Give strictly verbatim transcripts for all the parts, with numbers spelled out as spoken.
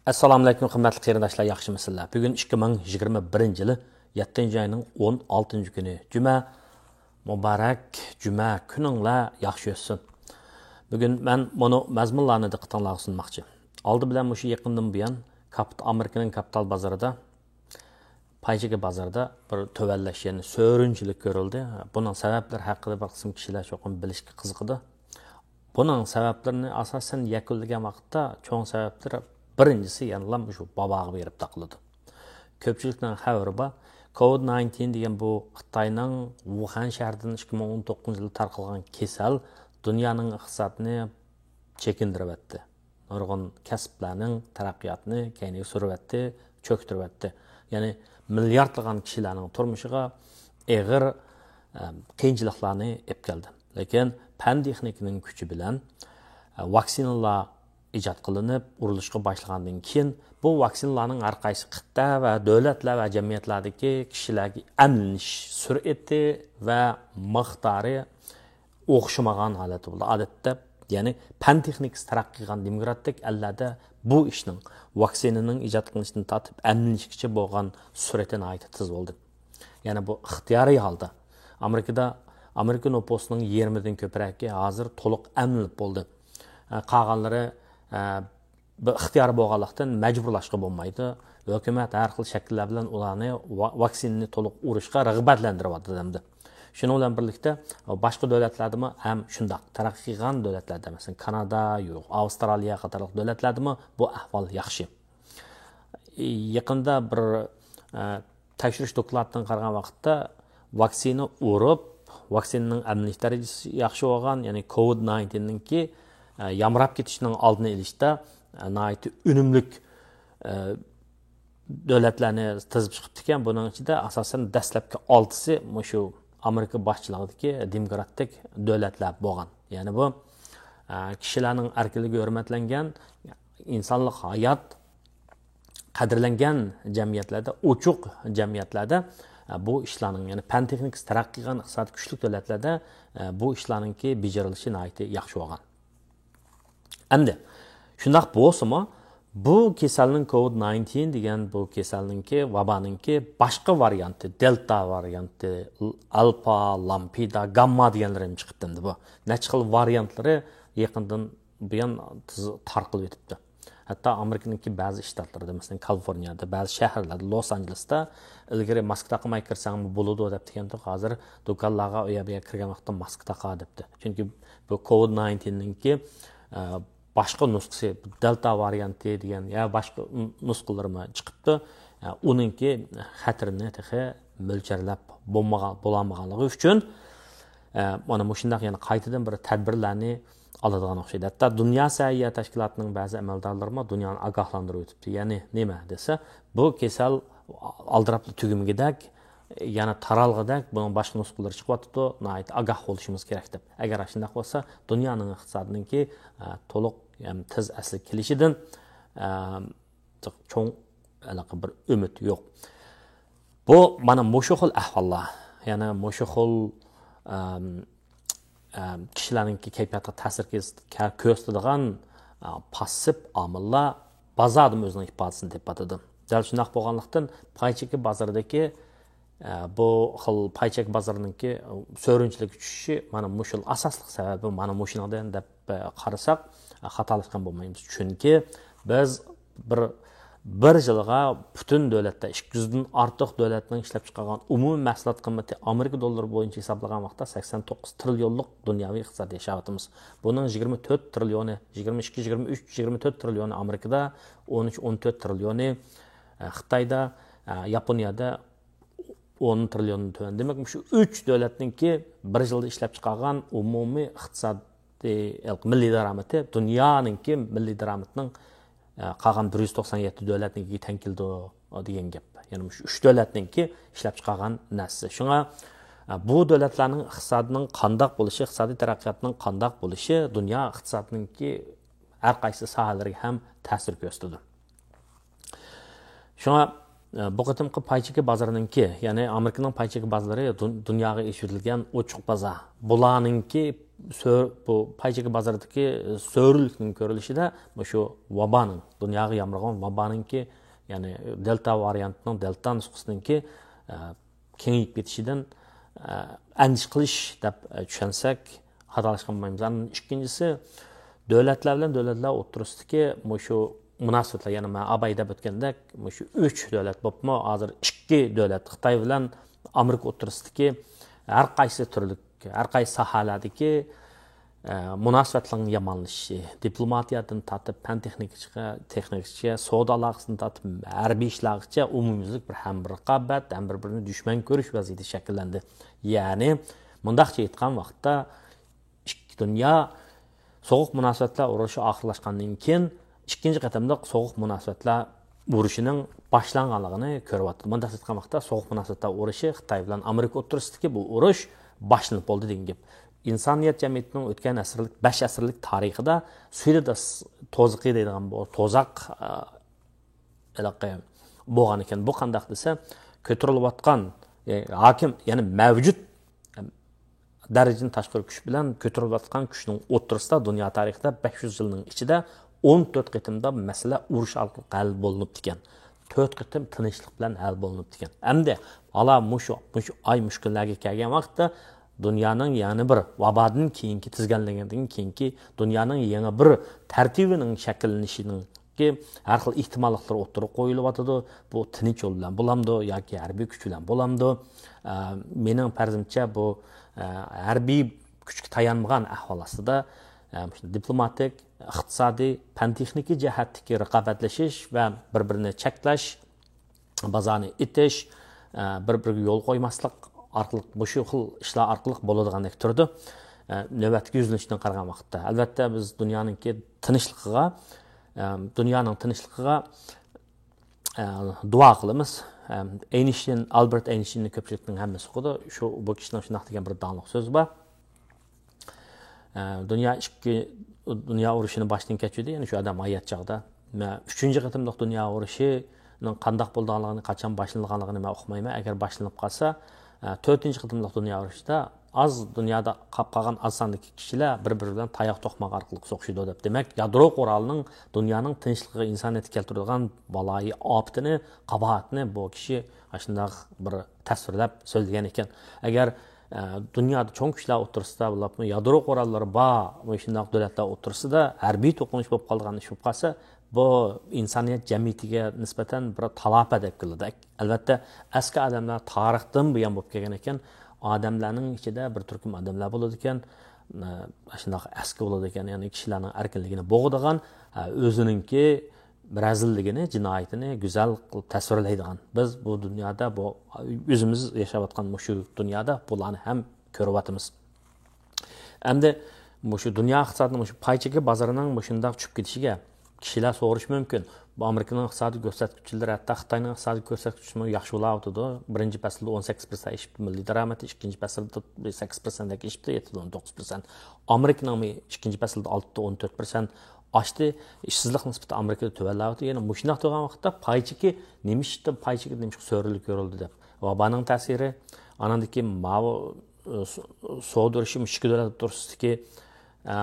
ئەسسالامۇئەلەيكۇم، قىممەتلىك قېرىنداشلار، ياخشىمۇسىلەر؟ بۈگۈن ئىككى مىڭ يىگىرمە بىرىنچى يىلى يەتتىنچى ئاينىڭ ئون ئالتىنچى كۈنى، جۈمە. مۇبارەك جۈمە كۈنۈڭلار ياخشى ئۆتسۇن. بۈگۈن مەن مۇنۇ مەزمۇنلارنى دىققىتىڭلارغا سۇنماقچى. ئالدى بىلەن مۇشۇ يېقىندىن بۇيان كاپىت-، ئامېرىكىنىڭ كاپىتال بازىرىدا، پاي چېكى بازىرىدا بىر تۆۋەنلەش، يەنى سۆرۈنچىلىك كۆرۈلدى. بۇنىڭ سەۋەبلىرى ھەققىدە بىر قىسىم كىشىلەر چوقۇم بىلىشكە قىزىقىدۇ. بۇنىڭ سەۋەبلىرىنى ئاساسەن يەكۈنلىگەن ۋاقىتتا، چوڭ سەۋەبلىرى، بىرىنچىسى يەنىلا مۇشۇ ۋاباغا بېرىپ تاقىلىدۇ. كۆپچىلىكنىڭ خەۋىرى بار. كوۋىد نايىنتىن دېگەن بۇ خىتاينىڭ ۋۇخەن شەھىرىدىن ئىككى مىڭ ئون توققۇزىنچى يىلى تارقالغان كېسەل دۇنيانىڭ ئىقتىسادىنى چېكىندۈرۈۋەتتى. نۇرغۇن كەسىپلەرنىڭ تەرەققىياتىنى كەينىگە سۈرۈۋەتتى، چۆكتۈرۈۋەتتى. يەنى مىلياردلىغان كىشىلەرنىڭ تۇرمۇشىغا ئېغىر، ئەم، قىيىنچىلىقلارنى ئېلىپ كەلدى. لېكىن پەن تېخنىكىنىڭ كۈچى بىلەن، ئە، ۋاكسىنىلار ئىجاد قىلىنىپ، ئۇرۇلۇشقا باشلىغاندىن كېيىن، بۇ ۋاكسىنىلارنىڭ ھەر قايسى قىتئە ۋە دۆلەتلەر ۋە جەمئىيەتلەردىكى كىشىلەرگە ئەملىنىش سۈرئىتى ۋە مىقدارى ئوخشىمىغان ھالەتتە بولدى. ئادەتتە، يەنى پەن تېخنىكىسى تەرەققىي قىلغان دېموكراتىك ئەللەردە بۇ ئىشنىڭ، ۋاكسىنىنىڭ ئىجاد قىلىنىشىدىن تارتىپ ئەملىنىشكىچە بولغان سۈرئىتى ناھايىتى تېز بولدى. يەنى بۇ ئىختىيارىي ھالدا. ئامېرىكىدا، ئامېرىكا نوپۇسىنىڭ يېرىمىدىن كۆپرەكى ھازىر تولۇق ئەملىنىپ بولدى. ئە، قالغانلىرى، ئە، بۇ ئىختىيارىي بولغانلىقتىن مەجبۇرلاشقا بولمايدۇ. ھۆكۈمەت ھەر خىل شەكىللەر بىلەن ئۇلارنى ۋا-، ۋاكسىنىنى تولۇق ئۇرۇشقا رىغبەتلەندۈرۈۋاتىدۇ ئەمدى. شۇنىڭ بىلەن بىرلىكتە، باشقا دۆلەتلەردىمۇ ھەم شۇنداق، تەرەققىي قىلغان دۆلەتلەردە، مەسىلەن، كانادا، يۇ-، ئاۋسترالىيە قاتارلىق دۆلەتلەردىمۇ بۇ ئەھۋال ياخشى. يېقىندا بىر، ئە، تەكشۈرۈش دوكلاتىدىن قارىغان ۋاقىتتا، ۋاكسىنا ئۇرۇپ، ۋاكسىنىنىڭ ئەملىنىش دەرىجىسى ياخشى بولغان، يەنى كوۋىد نايىنتىننىڭكى، ئە، يامراپ كېتىشىنىڭ ئالدىنى ئېلىشتا، ئە، ناھايىتى ئۈنۈملۈك، ئە، دۆلەتلەرنى تىزىپ چىقىپتىكەن. بۇنىڭ ئىچىدە، ئاساسەن، دەسلەپكى ئالتىسى مۇشۇ ئامېرىكا باشچىلىقىدىكى دېموكراتىك دۆلەتلەر بولغان. يەنى بۇ، ئە، كىشىلەرنىڭ ئەركىنلىكى ھۆرمەتلەنگەن، ئىنسانلىق ھايات قەدىرلەنگەن جەمئىيەتلەردە، ئوچۇق جەمئىيەتلەردە، ئە، بۇ ئىشلارنىڭ، يەنى پەن تېخنىكىسى تەرەققىي قىلغان ئىقتىسادىي كۈچلۈك دۆلەتلەردە، ئە، بۇ ئىشلارنىڭكى بېجىرىلىشى ناھايىتى ياخشى بولغان. ئەمدى شۇنداق بولسىمۇ، بۇ كېسەلنىڭ، كوۋىد نايىنتىن دېگەن بۇ كېسەلنىڭكى، ۋابانىڭكى باشقا ۋارىيانتى، دېلتا ۋارىيانتى، ئالفا، لامپىدا، گامما دېگەنلىرى چىقىپتۇ ئەمدى بۇ. نەچچە خىل ۋارىيانتلىرى يېقىندىن بۇيان تېز تارقىلىپ ئۆتۈپتۇ. ھەتتا ئامېرىكىنىڭكى بەزى شتاتلىرىدا، مەسىلەن، كالىفورنىيەدە، بەزى شەھەرلەردە، لوس ئانژېلېستا ئىلگىرى ماسكا تاقىماي كىرسەڭمۇ بولىدۇ دەپتىكەنتۇق. ھازىر دۇكانلارغا ئۇ يەر بۇ يەر كىرگەن ۋاقىتتا ماسكا تاقا دەپتۇ. چۈنكى بۇ كوۋىد نايىنتىننىڭكى، ئە، باشقا نۇسخىسى، دېلتا ۋارىيانتى دېگەن يا باشقا نۇسخىلىرىمۇ چىقىپتۇ. ئە، ئۇنىڭكى خەتىرىنى تېخى مۆلچەرلەپ بولمىغان، بولالمىغانلىقى ئۈچۈن، ئە، مانا مۇشۇنداق يەنە قايتىدىن بىر تەدبىرلەرنى ئالىدىغان ئوخشايدۇ. ھەتتا دۇنيا سەھىيە تەشكىلاتىنىڭ بەزى ئەمەلدارلىرىمۇ دۇنيانى ئاگاھلاندۇرۇپ ئۆتۈپتۇ. يەنى نېمە دېسە، بۇ كېسەل ئالدىراپلا تۈگىمىگۈدەك، يەنە تارالغۇدەك، بۇنىڭ باشقا نۇسخىلىرى چىقىۋاتىدۇ، ناھايىتى ئاگاھ بولۇشىمىز كېرەك دەپ. ئەگەر ئاشۇنداق بولسا، دۇنيانىڭ ئىقتىسادىنىڭكى، ئە، تولۇق ھەم تېز ئەسلىگە كېلىشىدىن، ئە، چوڭ ھېلىقى بىر ئۈمىد يوق. بۇ مانا مۇشۇ خىل ئەھۋاللار، يەنى مۇشۇ خىل، ئەم، ئەم، كىشىلەرنىڭكى كەيپىياتىغا تەسىر كېس-، كە-، كۆرسىتىدىغان، ئە، پاسسىپ ئامىللار بازاردىمۇ ئۆزىنىڭ ئىپادىسىنى تېپىۋاتىدۇ. دەل شۇنداق بولغانلىقتىن، پاي چېكى بازىرىدىكى، ئە، بۇ خىل پاي چېكى بازىرىنىڭكى سۆرۈنچىلىك چۈشۈشى مانا مۇشۇ ئاساسلىق سەۋەبى مانا مۇشۇنىڭدىن دەپ، ئە، قارىساق، ئە، خاتالاشقان بولمايمىز. چۈنكى بىز بىر، بىر يىلغا پۈتۈن دۆلەتتە ئىككى يۈزدىن ئارتۇق دۆلەتنىڭ ئىشلەپچىقارغان ئومۇمىي مەھسۇلات قىممىتى ئامېرىكا دوللىرى بويىچە ھېسابلىغان ۋاقىتتا سەكسەن توققۇز تىرىليونلۇق دۇنياۋى ئىقتىساد ياشاۋاتىمىز. بۇنىڭ يىگىرمە تۆت تىرىليونى، يىگىرمە ئىككى، يىگىرمە ئۈچ، يىگىرمە تۆت تىرىليونى ئامېرىكىدا، ئون ئۈچ، ئون تۆت تىرىليونى، ئە، خىتايدا، ئە، ياپونىيەدە، ئون تىرىليوندىن تۆۋەن. دېمەك، مۇشۇ ئۈچ دۆلەتنىڭكى بىر يىلدا ئىشلەپچىقارغان ئومۇمىي ئىقتىسادىي مىللىي دارامىتى دۇنيانىڭكى مىللىي دارامىتىنىڭ، ئە، قالغان بىر يۈز توقسان يەتتە دۆلەتنىڭكىگە تەڭ كېلىدۇ دېگەن گەپ. يەنى مۇشۇ ئۈچ دۆلەتنىڭكى ئىشلەپچىقارغان نەرسىسى. شۇڭا، ئە، بۇ دۆلەتلەرنىڭ ئىقتىسادىنىڭ قانداق بولۇشى، ئىقتىسادىي تەرەققىياتىنىڭ قانداق بولۇشى دۇنيا ئىقتىسادىنىڭكى ھەر قايسى ساھەلىرىگە ھەم تەسىر كۆرسىتىدۇ. شۇڭا، ئە، بۇ قېتىمقى پاي چېكى بازىرىنىڭكى، يەنى ئامېرىكىنىڭ پاي چېكى بازىرى دۇن-، دۇنياغا ئېچىۋېتىلگەن ئوچۇق بازار. بۇلارنىڭكى سۆر-، بۇ پاي چېكى بازىرىدىكى سۆرۈنلۈكنىڭ كۆرۈلۈشىدە مۇشۇ ۋابانىڭ، دۇنياغا يامرىغان ۋابانىڭكى، يەنى دېلتا ۋارىيانتىنىڭ، دېلتا نۇسخىسىنىڭكى، ئە، كېڭىيىپ كېتىشىدىن، ئە، ئەندىشە قىلىش دەپ، ئە، چۈشەنسەك، خاتالاشقان بولمايمىز. ئاندىن ئىككىنچىسى، دۆلەتلەر بىلەن دۆلەتلەر ئوتتۇرىسىدىكى مۇشۇ مۇناسىۋەتلەر، يەنى مەن ئاباي دەپ ئۆتكەندەك، مۇشۇ ئۈچ دۆلەت بولۇپمۇ، ھازىر ئىككى دۆلەت، خىتاي بىلەن ئامېرىكا ئوتتۇرىسىدىكى ھەر قايسى تۈرلۈك، ھەر قايسى ساھەلەردىكى، ئە، مۇناسىۋەتلەرنىڭ يامانلىشىشى، دىپلوماتىيەدىن تارتىپ پەن تېخنىكىغىچە، تېخنىكىغىچە، سودا ئالاقىسىدىن تارتىپ ھەربىي ئىشلارغىچە ئومۇميۈزلۈك بىر ھەم رىقابەت، ھەم بىر-بىرىنى دۈشمەن كۆرۈش ۋەزىيىتى شەكىللەندى. يەنى مۇنداقچە ئېيتقان ۋاقىتتا، ئىككى دۇنيا سوغۇق مۇناسىۋەتلەر ئۇرۇشى ئاخىرلاشقاندىن كېيىن، ئىككىنچى قېتىملىق سوغۇق مۇناسىۋەتلەر ئۇرۇشىنىڭ باشلانغانلىقىنى كۆرۈۋاتىدۇ. مۇنداق ئېيتقان ۋاقىتتا، سوغۇق مۇناسىۋەتلەر ئۇرۇشى خىتاي بىلەن ئامېرىكا ئوتتۇرىسىدىكى بۇ ئۇرۇش باشلىنىپ بولدى دېگەن گەپ. ئىنسانىيەت جەمئىيىتىنىڭ ئۆتكەن ئەسىرلىك، بەش ئەسىرلىك تارىخىدا سۈيدىداس توزىقى دەيدىغان بۇ توزاق، ئە، ھېلىقى بولغان ئىكەن. بۇ قانداق دېسە، كۆتۈرۈلۈۋاتقان، ئە، ھاكىم، يەنى مەۋجۇت دەرىجىدىن تاشقىرى كۈچ بىلەن كۆتۈرۈلۈۋاتقان كۈچنىڭ ئوتتۇرىسىدا دۇنيا تارىخىدا بەش يۈز يىلنىڭ ئىچىدە ئون تۆت قېتىمدا مەسىلە ئۇرۇش ئارقىلىق ھەل بولۇنۇپتىكەن. تۆت قېتىم تىنچلىق بىلەن ھەل بولۇنۇپتىكەن. ئەمدى ھالا مۇشۇ، مۇشۇ ئاي، مۇشۇ كۈنلەرگە كەلگەن ۋاقىتتا دۇنيانىڭ يەنە بىر ۋابادىن كېيىنكى، تىزگىنلىگەندىن كېيىنكى دۇنيانىڭ يېڭى بىر تەرتىبىنىڭ شەكىللىنىشىنىڭ ھەر خىل ئېھتىماللىقلىرى ئوتتۇرىغا قويۇلۇۋاتىدۇ. بۇ تىنچ يول بىلەن بولامدۇ ياكى ھەربىي كۈچ بىلەن بولامدۇ؟ ئە، مېنىڭ پەرىزىمچە، بۇ، ئە، ھەربىي كۈچكە تايانمىغان ئەھۋال ئاستىدا، ئە، دىپلوماتىك، ئىقتىسادىي، پەن تېخنىكا جەھەتتىكى رىقابەتلىشىش ۋە بىر-بىرىنى چەكلەش، بازارنى ئېتىش، ئە، بىر-بىرىگە يول قويماسلىق ئارقىلىق، مۇشۇ خىل ئىشلار ئارقىلىق بولىدىغاندەك تۇرىدۇ. ئە، نۆۋەتتىكى يۈزلىنىشتىن قارىغان ۋاقىتتا، ئەلۋەتتە، بىز دۇنيانىڭكى تىنچلىقىغا، ئە، دۇنيانىڭ تىنچلىقىغا، ئە، دۇئا قىلىمىز. ئە، ئەينشتىين، ئالبېرت ئەينشتىيننى كۆپچىلىكنىڭ ھەممىسى ئۇقىدۇ. شۇ، بۇ كىشىنىڭ شۇنداق دېگەن بىر داڭلىق سۆزى بار. ئە، دۇنيا ئىككى، دۇنيا ئۇرۇشىنى باشتىن كەچۈردى، يەنى شۇ ئادەم ھايات چاغدا. مە-، ئۈچىنچى قېتىملىق دۇنيا ئۇرۇشىنىڭ قانداق بولىدىغانلىقىنى، قاچان باشلىنىدىغانلىقىنى مەن ئۇقمايمەن. ئەگەر باشلىنىپ قالسا، ئە، تۆتىنچى قېتىملىق دۇنيا ئۇرۇشىدا ئاز، دۇنيادا قاپ قالغان ئاز ساندىكى كىشىلەر بىر-بىرى بىلەن تاياق توقماق ئارقىلىق سوقۇشىدۇ دەپ. دېمەك، يادرو قورالنىڭ دۇنيانىڭ تىنچلىقىغا، ئىنسانىيەتكە كەلتۈرىدىغان بالايى ئاپىتىنى، قاباھىتىنى بۇ كىشى ئاشۇنداق بىر تەسۋىرلەپ سۆزلىگەن ئىكەن. ئەگەر، ئە، دۇنيادا چوڭ كۈچلەر ئوتتۇرىسىدا بولۇپمۇ يادرو قوراللىرى بار مۇشۇنداق دۆلەتلەر ئوتتۇرىسىدا ھەربىي توقۇنۇش بولۇپ قالىدىغان ئىش بولۇپ قالسا، بۇ ئىنسانىيەت جەمئىيىتىگە نىسبەتەن بىر تالاپەت ئەپ كېلىدۇ. ئەلۋەتتە، ئەسكى ئادەملەر تارىختىن بۇيان بولۇپ كەلگەن ئىكەن. ئادەملەرنىڭ ئىچىدە بىر تۈركۈم ئادەملەر بولىدىكەن، ئە، شۇنداق ئەسكى بولىدىكەن، يەنى كىشىلەرنىڭ ئەركىنلىكىنى بوغىدىغان، ئە، ئۆزىنىڭكى رەزىللىكىنى، جىنايىتىنى گۈزەل قىلىپ تەسۋىرلەيدىغان. بىز بۇ دۇنيادا، بۇ ئۆزىمىز ياشاۋاتقان مۇشۇ دۇنيادا بۇلارنى ھەم كۆرۈۋاتىمىز. ئەمدى مۇشۇ دۇنيا ئىقتىسادىنىڭ مۇشۇ پاي چېكى بازىرىنىڭ مۇشۇنداق چۈشۈپ كېتىشىگە كىشىلەر سورىشى مۇمكىن، بۇ ئامېرىكىنىڭ ئىقتىسادىي كۆرسەتكۈچىلىرى، ھەتتا خىتاينىڭ ئىقتىسادىي كۆرسەتكۈچىمۇ ياخشى بولاۋاتىدۇ. بىرىنچى پەسىلدە ئون سەككىز پىرسەنت ئېشىپتۇ مىللىي دارامىتى، ئىككىنچى پەسىلدە سەككىز پىرسەنتتەك ئېشىپتۇ، يەتتە ئون توققۇز پىرسەنت. ئامېرىكىنىڭمۇ ئىككىنچى پەسىلدە ئالتە ئون تۆت پىرسەنت ئاشتى. ئىشسىزلىق نىسبىتى ئامېرىكىدا تۆۋەنلەۋاتىدۇ. يەنە مۇشۇنداق تۇرغان ۋاقىتتا پاي چېكى نېمە ئىشتا، پاي چېكى نېمە ئىشقا سۆرۈنلۈك كۆرۈلدى دەپ، ۋابانىڭ تەسىرى، ئاناندىن كېيىن ماۋۇ، ئە، سو-، سودا ئۇرۇشى، ئىككى دۆلەت ئوتتۇرىسىدىكى، ئە،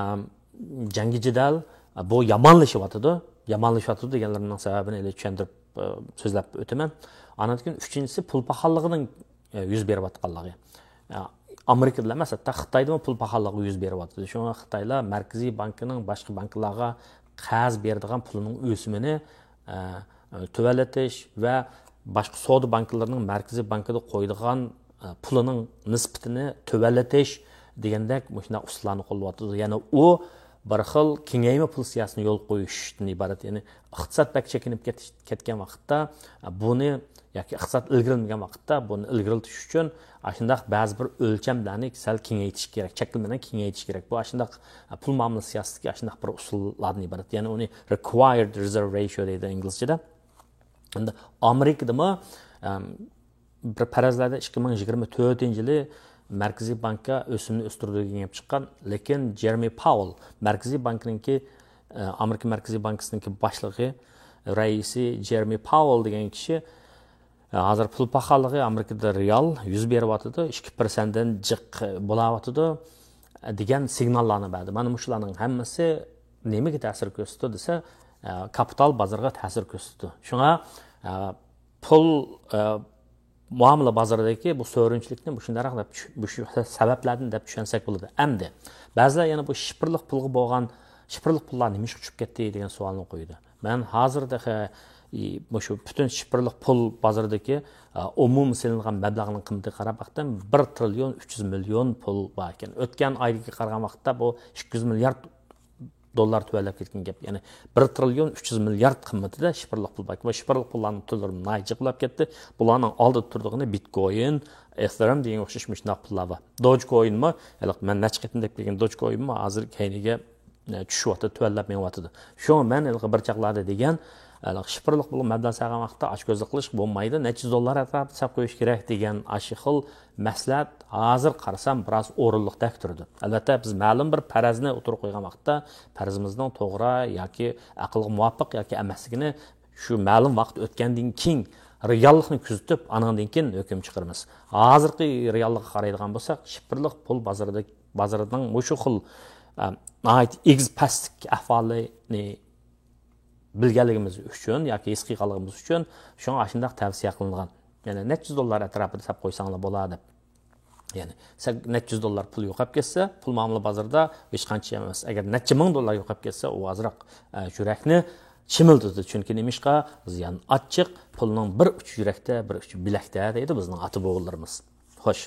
جەڭگى جېدەل، ئە، بۇ يامانلىشىۋاتىدۇ. يامانلىشىۋاتىدۇ دېگەنلىرىمنىڭ سەۋەبىنى ئېلى چۈشەندۈرۈپ، ئە، سۆزلەپ ئۆتىمەن. ئاناندىن كېيىن ئۈچىنچىسى پۇل پاخاللىقىنىڭ، ئە، يۈز بېرىۋاتقانلىقى. ئە، ئامېرىكىدا ئەمەس، ھەتتا خىتايدىمۇ پۇل پاخاللىقى يۈز بېرىۋاتىدۇ. شۇڭا خىتايلار مەركىزىي بانكىنىڭ باشقا بانكىلارغا قەرز بېرىدىغان پۇلىنىڭ ئۆسۈمىنى، ئە، تۆۋەنلىتىش ۋە باشقا سودا بانكىلىرىنىڭ مەركىزىي بانكىدا قويىدىغان، ئە، پۇلىنىڭ نىسبىتىنى تۆۋەنلىتىش دېگەندەك مۇشۇنداق ئۇسۇللارنى قوللىۋاتىدۇ. يەنى ئۇ بىر خىل كېڭەيمە پۇل سىياسىتىنى يولغا قويۇشتىن ئىبارەت. يەنى ئىقتىساد بەك چېكىنىپ كېتىش-، كەتكەن ۋاقىتتا، ئە، بۇنى ياكى ئىقتىساد ئىلگىرىلىمىگەن ۋاقىتتا بۇنى ئىلگىرىلىتىش ئۈچۈن ئاشۇنداق بەزى بىر ئۆلچەملەرنى سەل كېڭەيتىش كېرەك، چەكلىمىلەرنى كېڭەيتىش كېرەك. بۇ ئاشۇنداق، ئە، پۇل مۇئامىلە سىياسىتىدىكى ئاشۇنداق بىر ئۇسۇللاردىن ئىبارەت. يەنى ئۇنى required reserve ratio دەيدۇ ئىنگلىزچىدە. ئەمدى ئامېرىكىدىمۇ، ئەم، بىر پەرەزلەردە ئىككى مىڭ يىگىرمە تۆتىنچى يىلى مەركىزىي بانكا ئۆسۈمنى ئۆستۈرىدۇ دېگەن گەپ چىققان، لېكىن جېرېمى پاۋېل، مەركىزىي بانكىنىڭكى، ئە، ئامېرىكا مەركىزىي بانكىسىنىڭكى باشلىقى، رەئىسى جېرېمى پاۋېل دېگەن كىشى، ئە، ھازىر پۇل پاخاللىقى ئامېرىكىدا رېئال يۈز بېرىۋاتىدۇ، ئىككى پىرسەنتتىن جىق بولاۋاتىدۇ. دېگەن سىگناللارنى بەردى. مانا مۇشۇلارنىڭ ھەممىسى نېمىگە تەسىر كۆرسىتىدۇ دېسە، ئە، كاپىتال بازىرىغا تەسىر كۆرسىتىدۇ. شۇڭا، ئە، پۇل، ئە، مۇئامىلە بازىرىدىكى بۇ سۆرۈنچىلىكنى مۇشۇنداق دەپ چۈش-، مۇشۇ سەۋەبلەردىن دەپ چۈشەنسەك بولىدۇ. ئەمدى بەزىلەر يەنە بۇ شىفىرلىق پۇلغا بولغان، شىفىرلىق پۇللار نېمە ئىشقا چۈشۈپ كەتتى دېگەن سوئالنى قويىدۇ. مەن ھازىر تېخى، ئى، مۇشۇ پۈتۈن شىفىرلىق پۇل بازىرىدىكى، ئە، ئومۇمىي سېلىنغان مەبلەغنىڭ قىممىتىگە قاراپ باقتىم، بىر تىرىليون ئۈچ يۈز مىليون پۇل بار ئىكەن. ئۆتكەن ئايدىكىگە قارىغان ۋاقىتتا بۇ ئىككى يۈز مىليارد دوللار تۆۋەنلەپ كەتكەن گەپ. يەنى بىر تىرىليون ئۈچ يۈز مىليارد قىممىتىدە شىفىرلىق پۇل بار. بۇ شىفىرلىق پۇللارنىڭ تۈرلىرى ناھايىتى جىق بولۇپ كەتتى. بۇلارنىڭ ئالدىدا تۇرىدىغىنى بىتكوين، ئېثېرىم دېگەنگە ئوخشاش مۇشۇنداق پۇللار بار. دوجكوينمۇ، ھېلىقى مەن نەچچە قېتىم دەپ كەلگەن دوجكوينمۇ ھازىر كەينىگە، ئە، چۈشۈۋاتىدۇ، تۆۋەنلەپ مېڭىۋاتىدۇ. شۇڭا مەن ھېلىقى بىر چاغلاردا دېگەن، ھېلىقى شىفىرلىق پۇلغا مەبلەغ سالغان ۋاقىتتا ئاچكۆزلۈك قىلىش بولمايدۇ، نەچچە يۈز دوللار ئەتراپىدا سېلىپ قويۇش كېرەك دېگەن ئاشۇ خىل مەسلىھەت ھازىر قارىسام بىراز ئورۇنلۇقتەك تۇرىدۇ. ئەلۋەتتە، بىز مەلۇم بىر پەرەزنى ئوتتۇرىغا قويغان ۋاقىتتا، پەرىزىمىزنىڭ توغرا ياكى ئەقىلگە مۇۋاپىق ياكى ئەمەسلىكىنى شۇ مەلۇم ۋاقىت ئۆتكەندىن كېيىن رېئاللىقنى كۆزىتىپ، ئانىڭدىن كېيىن ھۆكۈم چىقىرىمىز. ھازىرقى رېئاللىققا قارايدىغان بولساق، شىفىرلىق پۇل بازىرىدا، بازىرىنىڭ مۇشۇ خىل، ئە، ناھايىتى ئېگىز پەسلىك ئەھۋالىنى بىلگەنلىكىمىز ئۈچۈن ياكى ھېس قىلغانلىقىمىز ئۈچۈن شۇڭا ئاشۇنداق تەۋسىيە قىلىنغان. يەنى نەچچە يۈز دوللار ئەتراپىدا ساپ قويساڭلار بولار دەپ. يەنى سەن نەچچە يۈز دوللار پۇل يوقاپ كەتسە، پۇل مۇئامىلە بازىرىدا ھېچقانچە ئەمەس. ئەگەر نەچچە مىڭ دوللار يوقاپ كەتسە، ئۇ ئازراق، ئە، يۈرەكنى چىمىلدىدى. چۈنكى نېمىشقا؟ زىيان ئاچچىق، پۇلنىڭ بىر ئۇچى يۈرەكتە، بىر ئۇچى بىلەكتە دەيدۇ بىزنىڭ ئاتا بوۋىلىرىمىز. خوش.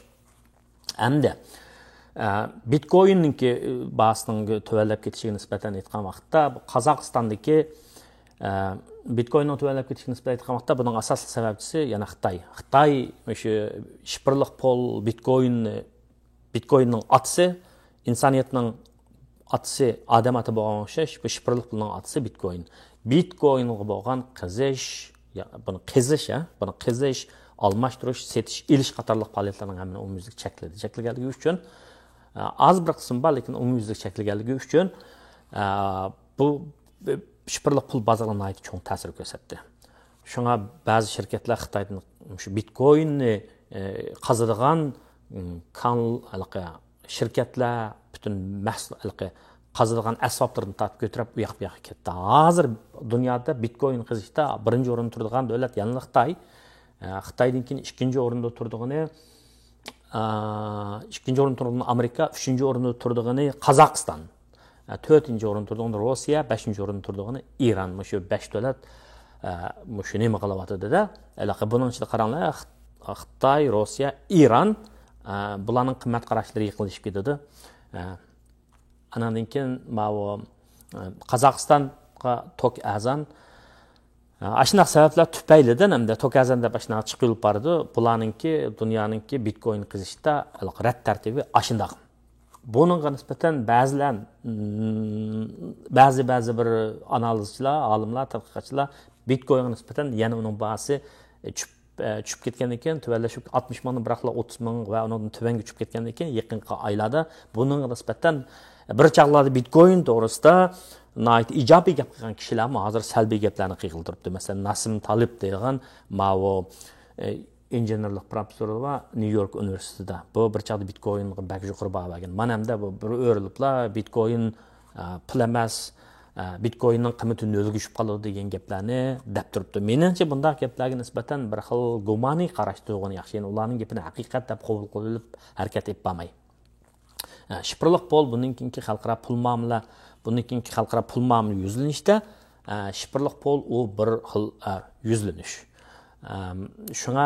ئەمدى، ئە، بىتكويننىڭكى، ئە، باھاسىنىڭ تۆۋەنلەپ كېتىشىگە نىسبەتەن ئېيتقان ۋاقىتتا، بۇ قازاقىستاندىكى، ئە، بىتكويننىڭ تۆۋەنلەپ كېتىشىگە نىسبەتەن ئېيتقان ۋاقىتتا، بۇنىڭ ئاساسلىق سەۋەبچىسى يەنە خىتاي. خىتاي مۇشۇ شىفىرلىق پۇل، بىتكويننى، بىتكويننىڭ ئاتىسى، ئىنسانىيەتنىڭ ئاتىسى ئادەم ئاتا بولغانغا ئوخشاش، بۇ شىفىرلىق پۇلنىڭ ئاتىسى بىتكوين. بىتكوينغا بولغان قېزىش، يا، بۇنى قېزىش، ھە؟ بۇنى قېزىش، ئالماشتۇرۇش، سېتىش، ئېلىش قاتارلىق پائالىيەتلەرنىڭ ھەممىنى ئومۇميۈزلۈك چەكلىدى. چەكلىگەنلىكى ئۈچۈن، ئە، ئاز بىر قىسمى بار، لېكىن ئومۇميۈزلۈك چەكلىگەنلىكى ئۈچۈن، ئە، بۇ، بۇ شىفىرلىق پۇل بازىرىغا ناھايىتى چوڭ تەسىر كۆرسەتتى. شۇڭا بەزى شىركەتلەر خىتايدىن مۇشۇ بىتكويننى، ئە، قازىدىغان، م، كانال، ھېلىقى شىركەتلەر پۈتۈن مەھسۇل، ھېلىقى قازىدىغان ئەسۋابلىرىنى تارتىپ كۆتۈرۈپ ئۇ ياق بۇ ياققا كەتتى. ھازىر دۇنيادا بىتكوين قېزىشتا بىرىنچى ئورۇندا تۇرىدىغان دۆلەت يەنىلا خىتاي. ئە، خىتايدىن كېيىن ئىككىنچى ئورۇندا تۇرىدىغىنى، ئە، ئىككىنچى ئورۇندا تۇرىدىغىنى ئامېرىكا، ئۈچىنچى ئورۇندا تۇرىدىغىنى قازاقىستان. ئە، تۆتىنچى ئورۇندا تۇرىدىغىنى روسىيە، بەشىنچى ئورۇندا تۇرىدىغىنى ئىران. مۇشۇ بەش دۆلەت، ئە، مۇشۇ نېمە قىلىۋاتىدۇ-دە. ھېلىقى بۇنىڭ ئىچىدە قاراڭلار، خىت-، خىتاي، روسىيە، ئىران، ئە، بۇلارنىڭ قىممەت قاراشلىرى يېقىنلىشىپ كېتىدۇ. ئە، ئاناندىن كېيىن ماۋۇ، ئە، قازاقىستانغا توك ئەرزان. ئە، ئاشۇنداق سەۋەبلەر تۈپەيلىدىن ھەمدە توك ئەرزان دەپ ئاشۇنداق چىقىۋېلىپ بارىدۇ. بۇلارنىڭكى، دۇنيانىڭكى بىتكوين قېزىشتا ھېلىقى رەت تەرتىپى ئاشۇنداق. بۇنىڭغا نىسبەتەن بەزىلەر، م، بەزى، بەزى بىر ئانالىزچىلار، ئالىملار، تەتقىقاتچىلار بىتكوينغا نىسبەتەن يەنە ئۇنىڭ باھاسى، ئە، چۈشۈپ، ئە، چۈشۈپ كەتكەندىن كېيىن، تۆۋەنلەشىپ ئاتمىش مىڭدىن بىراقلا ئوتتۇز مىڭ ۋە ئۇنىڭدىن تۆۋەنگە چۈشۈپ كەتكەندىن كېيىن، يېقىنقى ئايلاردا بۇنىڭغا نىسبەتەن بىر چاغلاردا بىتكوين توغرىسىدا ناھايىتى ئىجابىي گەپ قىلغان كىشىلەرمۇ ھازىر سەلبىي گەپلەرنى قىلغىلى تۇرۇپتۇ. مەسىلەن، ناسىم تالىپ دەيدىغان ماۋۇ، ئە، ئىنژېنېرلىق پروفېسسورى بار، نيۇ يورك ئۇنىۋېرسىتېتىدا. بۇ بىر چاغدا بىتكوينغا بەك يۇقىرى باھا بەرگەن. مانا ئەمدى بۇ بىر ئۆرۈلۈپلا بىتكوين، ئە، پۇل ئەمەس، ئە، بىتكويننىڭ قىممىتى نۆلگە چۈشۈپ قالىدۇ دېگەن گەپلەرنى دەپ تۇرۇپتۇ. مېنىڭچە بۇنداق گەپلەرگە نىسبەتەن بىر خىل گۇمانىي قاراش تۇرغىنى ياخشى. يەنى ئۇلارنىڭ گېپىنى ھەقىقەت دەپ قوبۇل قىلىپ ھەرىكەت ئېلىپ بارماي. ئە، شىفىرلىق پۇل بۇندىن كېيىنكى خەلقئارا پۇل مۇئامىلە، بۇندىن كېيىنكى خەلقئارا پۇل مۇئامىلە يۈزلىنىشتە، ئە، شىفىرلىق پۇل ئۇ بىر خىل، ئە، يۈزلىنىش. ئەم، شۇڭا،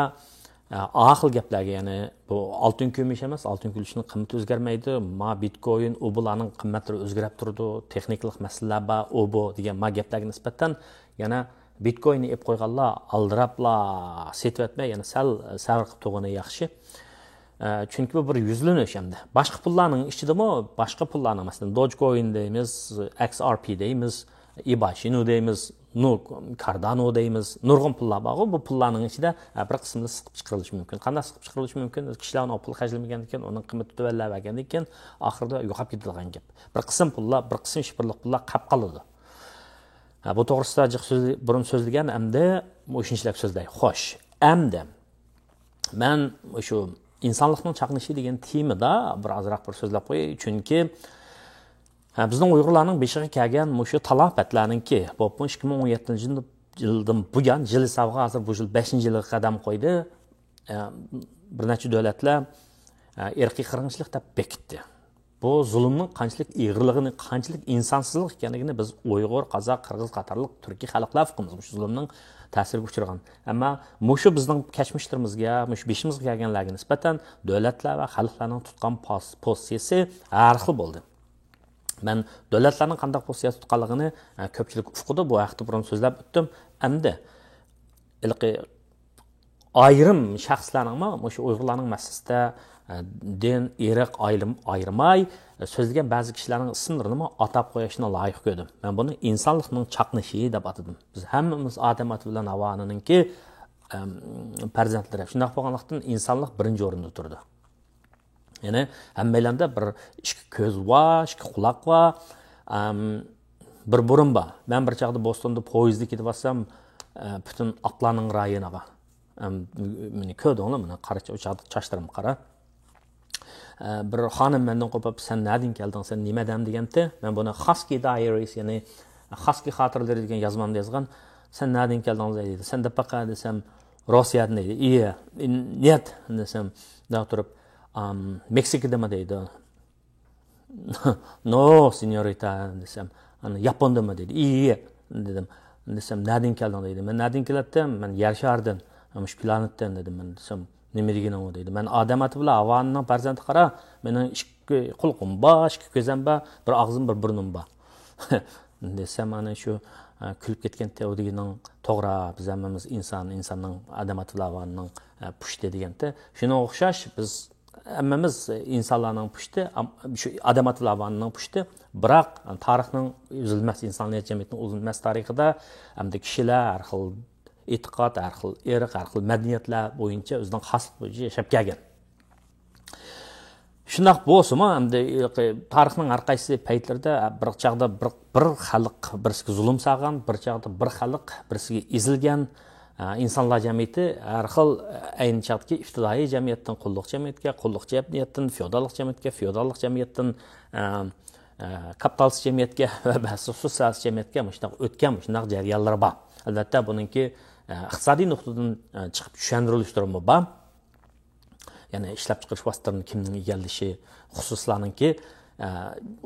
ئە، ئا خىل گەپلەرگە، يەنى بۇ ئالتۇن كۈمۈش ئەمەس، ئالتۇن كۈمۈشنىڭ قىممىتى ئۆزگەرمەيدۇ، ما بىتكوين، ئۇ بۇلارنىڭ قىممەتلىرى ئۆزگىرەپ تۇرىدۇ، تېخنىكىلىق مەسىلىلەر بار، ئۇ بۇ دېگەن ما گەپلەرگە نىسبەتەن يەنە بىتكويننى ئېلىپ قويغانلار ئالدىراپلا سېتىۋەتمەي، يەنە سەل سەۋر قىلىپ تۇرغىنى ياخشى. ئە، چۈنكى بۇ بىر يۈزلىنىش ئەمدى. باشقا پۇللارنىڭ ئىچىدىمۇ، باشقا پۇللارنىڭ، مەسىلەن، دوجكوين دەيمىز، ئېكس ئار پى دەيمىز، ئىباشىنو دەيمىز، نۇ، كاردانو دەيمىز، نۇرغۇن پۇللار بارغۇ. بۇ پۇللارنىڭ ئىچىدە، ئە، بىر قىسمىنى سىقىپ چىقىرىلىشى مۇمكىن. قانداق سىقىپ چىقىرىلىشى مۇمكىن؟ كىشىلەر ئۇنىڭغا پۇل خەجلىمىگەندىن كېيىن، ئۇنىڭ قىممىتى تۆۋەنلەۋەرگەندىن كېيىن، ئاخىرىدا يوقاپ كېتىدىغان گەپ. بىر قىسىم پۇللار، بىر قىسىم شىفىرلىق پۇللار قاپ قالىدۇ. ھە، بۇ توغرىسىدا جىق سۆز، بۇرۇن سۆزلىگەن، ئەمدى مۇشۇنچىلىك سۆزلەي. خوش، ئەمدى مەن شۇ ئىنسانلىقنىڭ چاقنىشى دېگەن تېمىدا بىر ئازراق بىر سۆزلەپ قوياي. چۈنكى، ھە، بىزنىڭ ئۇيغۇرلارنىڭ بېشىغا كەلگەن مۇشۇ تالاپەتلەرنىڭكى، بولۇپمۇ ئىككى مىڭ ئون يەتتىنچى يىلدىن بۇيان، يىل ھېسابىغا ھازىر بۇ يىل بەشىنچى يىلىغا قەدەم قويدى. ئە، بىر نەچچە دۆلەتلەر، ئە، ئىرقىي قىرغىنچىلىق دەپ بېكىتتى. بۇ زۇلۇمنىڭ قانچىلىك ئېغىرلىقىنى، قانچىلىك ئىنسانسىزلىق ئىكەنلىكىنى بىز ئۇيغۇر، قازاق، قىرغىز قاتارلىق تۈركىي خەلقلەر ئۇقىمىز مۇشۇ زۇلۇمنىڭ تەسىرىگە ئۇچرىغان. ئەمما مۇشۇ بىزنىڭ كەچمىشلىرىمىزگە، مۇشۇ بېشىمىزغا كەلگەنلەرگە نىسبەتەن دۆلەتلەر ۋە خەلقلەرنىڭ تۇتقان پاس-، پوزىتسىيىسى ھەر خىل بولدى. مەن دۆلەتلەرنىڭ قانداق پوزىتسىيە تۇتقانلىقىنى، ئە، كۆپچىلىك ئۇقىدۇ، بۇ ھەقتە بۇرۇن سۆزلەپ ئۆتتۈم. ئەمدى ھېلىقى ئايرىم شەخسلەرنىڭمۇ مۇشۇ ئۇيغۇرلارنىڭ مەسىلىسىدە، ئە، دىن، ئىرق ئايرىم-، ئايرىماي، ئە، سۆزلىگەن بەزى كىشىلەرنىڭ ئىسىملىرىنىمۇ ئاتاپ قويۇشنى لايىق كۆردۈم. مەن بۇنى ئىنسانلىقنىڭ چاقنىشى دەپ ئاتىدىم. بىز ھەممىمىز ئادەم ئاتا بىلەن ھاۋانىڭكى، ئەم، پەرزەنتلىرى. شۇنداق بولغانلىقتىن، ئىنسانلىق بىرىنچى ئورۇندا تۇرىدۇ. يەنى ھەممەيلەندە بىر ئىككى كۆز بار، ئىككى قۇلاق بار، ئەم، بىر بۇرۇن بار. مەن بىر چاغدا بوستوندا پويىزدا كېتىۋاتسام، ئە، پۈتۈن ئاتلارنىڭ رايونىغا. ئەم، مېنى كۆردۈڭلار، مانا قارا، ئۇ چاغدا چاچلىرىم قارا. ئە، بىر خانىم مەندىن قوپۇپ، «سەن نەدىن كەلدىڭ، سەن نېمە ئادەم؟» دېگەنتى. مەن بۇنى خاسكى دايرىس، يەنى خاسكى خاتىرىلىرى دېگەن يازمامدا يازغان. «سەن نەدىن كەلدىڭ؟» دەيدۇ. «سەن دەپەقە» دېسەم، «روسىيەدىن» دەيدۇ. «ئىيە، نېت» دېسەم، دەپ تۇرۇپ، «ئام، مېكسىكىدىمۇ؟» دەيدۇ. «نو، سېنيورىتا» دېسەم، «ئانا ياپوندىمۇ؟» دېدى. «ئىيە» دېدىم. دېسەم، «نەدىن كەلدىڭ؟» دېدى. «مەن نەدىن كېلەتتىم؟ مەن يەر شارىدىن، مۇشۇ پلانېتتىن» دېدىم. مەن دېسەم، «نېمە دېگىنىڭ ئۇ؟» دېدى. «مەن ئادەم ئاتا بىلەن ھاۋانىڭ پەرزەنتى، قارا، مېنىڭ ئىككى قۇلىقىم بار، ئىككى كۆزۈم بار، بىر ئاغزىم، بىر بۇرنۇم بار» دېسەم، ئانا شۇ، ئە، كۈلۈپ كەتكەنتى. «ئۇ دېگىنىڭ توغرا، بىز ھەممىمىز ئىنسان، ئىنساننىڭ، ئادەم ئاتا بىلەن ھاۋانىڭ، ئە، پۇشتى» دېگەنتى. شۇنىڭغا ئوخشاش بىز ھەممىمىز ئىنسانلارنىڭ پۇشتى، ئام-، شۇ ئادەم ئاتا بىلەن ھاۋانىڭ پۇشتى. بىراق تارىخنىڭ ئۈزۈلمەس، ئىنسانىيەت جەمئىيىتىنىڭ ئۈزۈلمەس تارىخىدا ھەمدە كىشىلەر ھەر خىل ئېتىقاد، ھەر خىل ئىرق، ھەر خىل مەدەنىيەتلەر بويىچە ئۆزىنىڭ خاسلىقى بويىچە ياشاپ كەلگەن. شۇنداق بولسىمۇ، ئەمدى تارىخنىڭ ھەر قايسى پەيتلىرىدە بىر چاغدا بىر، بىر خەلق بىرسىگە زۇلۇم سالغان، بىر چاغدا بىر خەلق بىرسىگە ئېزىلگەن، ئە، ئىنسانلار جەمئىيىتى ھەر خىل، ئە، ئەينى چاغدىكى ئىپتىدائىي جەمئىيەتتىن قۇللۇق جەمئىيەتكە، قۇللۇق جەمئىيەتتىن فېئوداللىق جەمئىيەتكە، فېئوداللىق جەمئىيەتتىن، ئە، ئە، كاپىتالىست جەمئىيەتكە ۋە بەزى سوتسىيالىست جەمئىيەتكە مۇشۇنداق ئۆتكەن، مۇشۇنداق جەريانلىرى بار. ئەلۋەتتە، بۇنىڭكى، ئە، ئىقتىسادىي نۇقتىدىن، ئە، چىقىپ چۈشەندۈرۈلۈشلىرىمۇ بار. يەنى ئىشلەپچىقىرىش ۋاسىتىلىرىنى كىمنىڭ ئىگىلىشى، خۇسۇسلارنىڭكى، ئە،